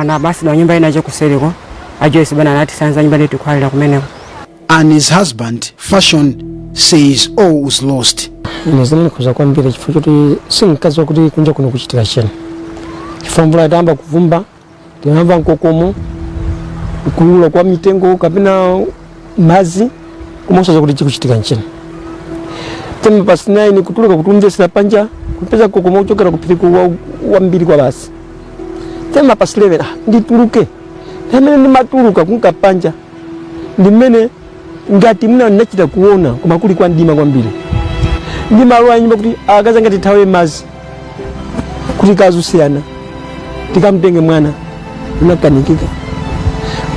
Anabasidwa nyumba ina chakuseriko a Joyce Banda anatisanza nyumba ndi tikhalira kumeneko. And his husband, Fashion, says all was lost. Ine zinandikhuza kwambiri chifukwa choti sinkadziwa kuti kunja kuno kuchitika chani, chifukwa mvula itayamba kuvumba tinamva mkokomo, kulula kwa mitengo kapena madzi, koma osadziwa kuti chikuchitika nchani. Tema past 9 kutuluka kutumvesera panja, kupeza mkokomo kuchokera kuphiri wambiri kwa basi. Tema past 11, ah, ndituluke. Pamene ndimatuluka kunka panja, ndimene ngati mna ndinachita kuona, koma kuli kwa mdima kwambiri. Ndimalowa nyumba kuti akazi anga tithawe madzi, kuti kazusiyana tikamtenge mwana. Unakanikika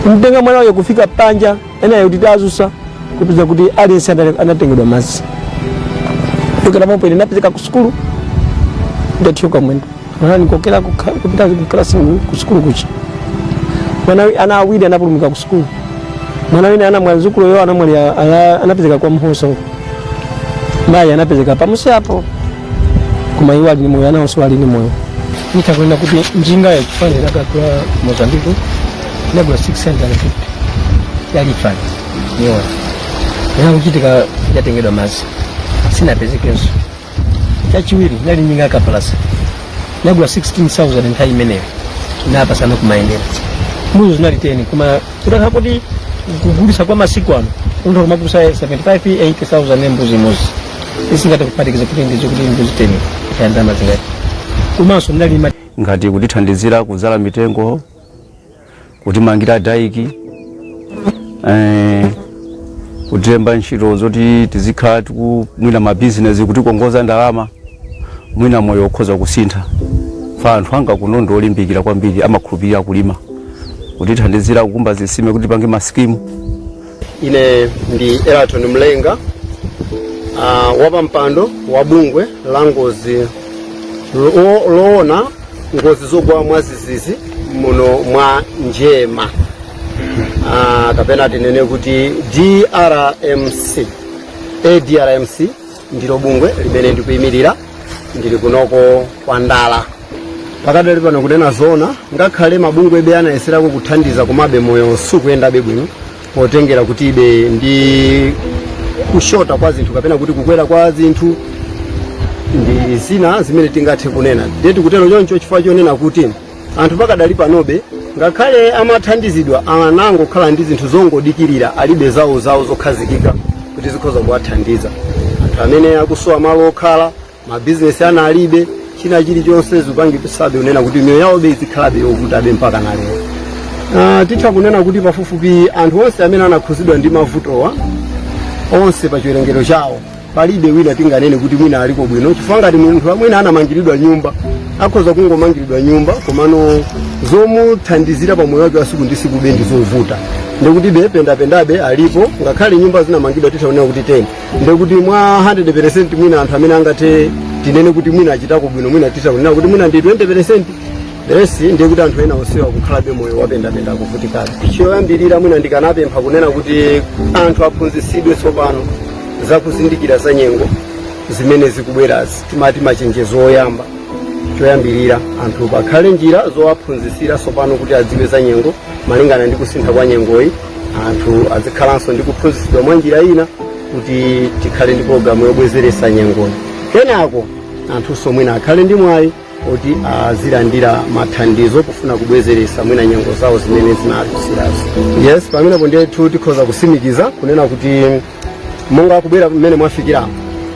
kumtenga mwana wayo kufika panja, enayo kuti tazusa, kupeza kuti aliyense anatengedwa madzi. Kuchokera pompo ine napezeka ku sukulu ndathyoka mwendo. Mwana nikokera kupita kuklasi ku sukulu kucha. Mwana ana awiri anapulumuka ku sukulu. Mwana wina ana mwanzukulu yo anamwali anapezeka kwa mhoso, mayi anapezeka pamusi apo, koma iwo ali ni moyo, ana onse ali ni moyo. Nitakwenda kuti njinga ya chifani nakagula Mozambique, inagula 650 ya Lifan niona ina kuchitika yatengedwa madzi, sinapezekenso. Chachiwiri inali njinga yakapalasa, inagula 16,000 nthawi imeneyo, inapasana kumayendera. Mbuzi zinali 10, koma kutakha kuti kugulisa kwa masiku ano munthu akumagulisa 75 80,000 mbuzi imodzi, isingati kuphatikiza kuti ndizo kuti mbuzi 10 ndalama zingati. Komanso ndinali Ngati kutithandizira kudzala mitengo, kutimangira dyke, kutilemba ntchito zoti tizikhala tikumwina mabizinesi, kutikongoza ndalama, mwina moyo ukhoza kusintha. Fa anthu anga kuno ndi olimbikira kwambiri, amakhulupirira kulima, kutithandizira kukumba zitsime, kuti tipange ma scheme. Ine ndi Eraton Mlenga, wapampando wa bungwe la ngozi loona ngozi zogwa mwadzidzidzi muno mwa Njema, kapena tinene kuti DRMC. ADRMC ndilo bungwe limene ndikuyimirira, ndili kunoko kwa Ndala. Pakadali pano, kunena zona, ngakhale mabungwe ebe anayeserako kuthandiza, komabe moyo sukuyendabe bwino, potengera kuti ibe ndi kushota kwa zinthu kapena kuti kukwera kwa zinthu ndi zina zimene tingathe kunena. Ndiye tikutero choncho chifukwa chonena kuti anthu pakadali panobe, ngakhale amathandizidwa, anangokhala ndi zinthu zongodikirira, alibe zawo zawo zokhazikika kuti zikhoza kuwathandiza. Anthu amene akusowa malo okhala, mabizinesi ana alibe china chilichonse, zikupangisabe kunena kuti miyoyo yawobe izikhalabe yovutabe mpaka na lero. Titha kunena kuti pafupifupi anthu onse amene anakhuzidwa ndi mavutowa, onse pa chiwerengero chawo, palibe wina tinganene kuti mwina aliko bwino, chifukwa ngati munthu mwina anamangiridwa nyumba, akhoza kungomangiridwa nyumba, komano zomuthandizira pa moyo wake wa siku ndi siku be ndi zovuta. Ndikuti be pendapendabe alipo. Ngakhale nyumba zinamangidwa, titha kunena kuti 10, ndikuti mwa 100% mwina anthu amene angathe tinene kuti mwina achitako bwino, mwina titha kunena kuti mwina ndi 20%. Rest ndiye kuti anthu ena onsewa kukhalabe moyo wapendapenda, kuvutikana. Choyambirira mwina ndikanapempha kunena kuti anthu aphunzitsidwe tsopano zakuzindikira za nyengo zimene zikubwerazi, timati machenjezo oyamba. Choyambirira anthu pakhale njira zowaphunzitsira tsopano kuti adziwe za nyengo malingana ndi kusintha kwa nyengoyi. Anthu azikhalanso ndi kuphunzitsidwa mwa njira ina kuti tikhale ndi pologalamu yobwezeresa nyengoyi. Kenako anthunso mwina akhale ndi mwayi oti azilandira mathandizo pofuna kubwezeresa mwina nyengo zawo zimene zinalusirazo. Yes, pamenepo ndithu tikhoza kusimikiza kunena kuti monga kubwera mmene mwafikiramo,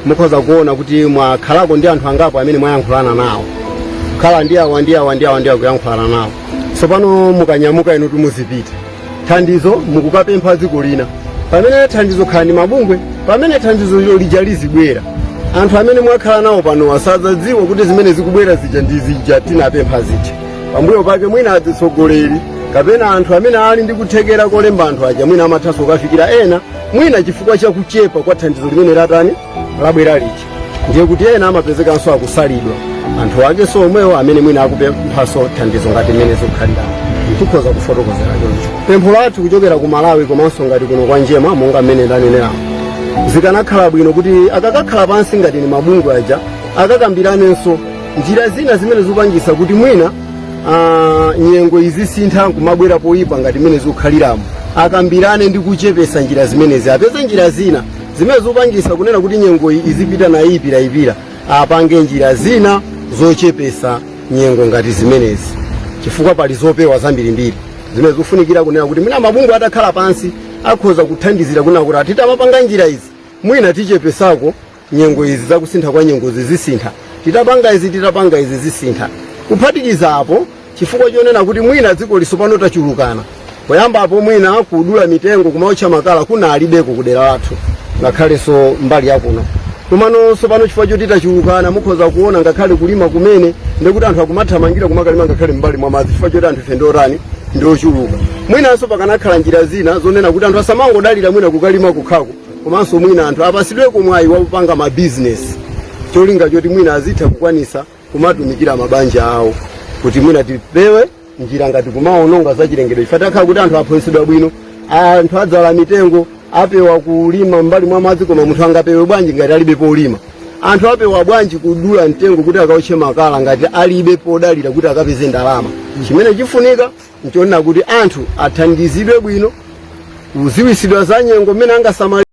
mukhoza kuona kuti mwakhalako ndi anthu angapo amene mwayankhulana nawo, kukhala ndi awa ndi awa ndi awa ndi awa, kuyankhulana nawo. Tsopano mukanyamuka inu muzipita, thandizo mukukapempha dziko lina, pamene thandizo khala ndi mabungwe, pamene thandizo lija lizibwera, anthu amene mwakhala nawo pano asadzadziwa kuti zimene zikubwera zija ndi zija tinapempha zija. Pambuyo pake mwina atsogoleri kapena anthu amene ali ndi kuthekera kolemba anthu aja mwina amathanso kukafikira ena, mwina chifukwa cha kuchepa kwa thandizo limene latani labwera lija, ndiye kuti ena amapezekanso akusalidwa, anthu ake so omwewo amene mwina akupemphanso thandizo. Ngati mmene zikukhalira, tikhoza kufotokozera choncho pempho lathu kuchokera ku Malawi komanso ngati kuno kwa Njema. Monga mmene ndanenera, zikanakhala bwino kuti akakakhala pansi ngati ni mabungwe aja, akakambiranenso njira zina zimene zikupangisa kuti mwina Nyengo izisintha nkumabwera poyipa ngati mmene zikukhaliramo, akambirane ndi kuchepesa njira zimenezi, apeze njira zina zimene zikupangisa kunena kuti nyengo iyi izipita nayipirayipira. Apange njira zina zochepesa nyengo ngati zimenezi, chifukwa pali zopewa zambirimbiri zimene zikufunikira kunena kuti mwina mabungwe atakhala pansi akhoza kuthandizira kunena kuti titamapanga njira izi, mwina tichepesako nyengo izi zakusintha kwa nyengo zisintha, titapanga izi, titapanga izi, zisintha. Kuphatikiza apo, chifukwa chonena kuti mwina dziko lisopano tachulukana, poyambapo mwina kudula mitengo, kumaotcha makala kunalibeko kudera lathu, ngakhalenso mbali yakuno. Komano sopano chifukwa choti tachulukana, mukhoza kuona ngakhale kulima kumene ndikuti anthu akumathamangira kumakalima ngakhale mbali mwa madzi, chifukwa choti anthu ife ndiotani, ndiochuluka. Mwinanso pakanakhala njira zina zonena kuti anthu asamangodalira mwina kukalima kukhako, komanso mwina anthu apasidweko mwayi wakupanga mabizinesi, cholinga choti mwina azitha kukwanisa kumatumikira mabanja awo, kuti mwina tipewe njira ngati kumaononga zachilengedwe. Chifukwa takhala kuti anthu aphunzitsidwa bwino, anthu adzala mitengo, apewa kulima mbali mwa madzi. Koma munthu angapewe bwanji ngati alibe polima? Anthu apewa bwanji kudula mtengo kuti akaotche makala ngati alibe podalira kuti akapeze ndalama? Chimene chifunika nchonena kuti anthu athandizidwe bwino kuziwisidwa za nyengo mmene angasamali.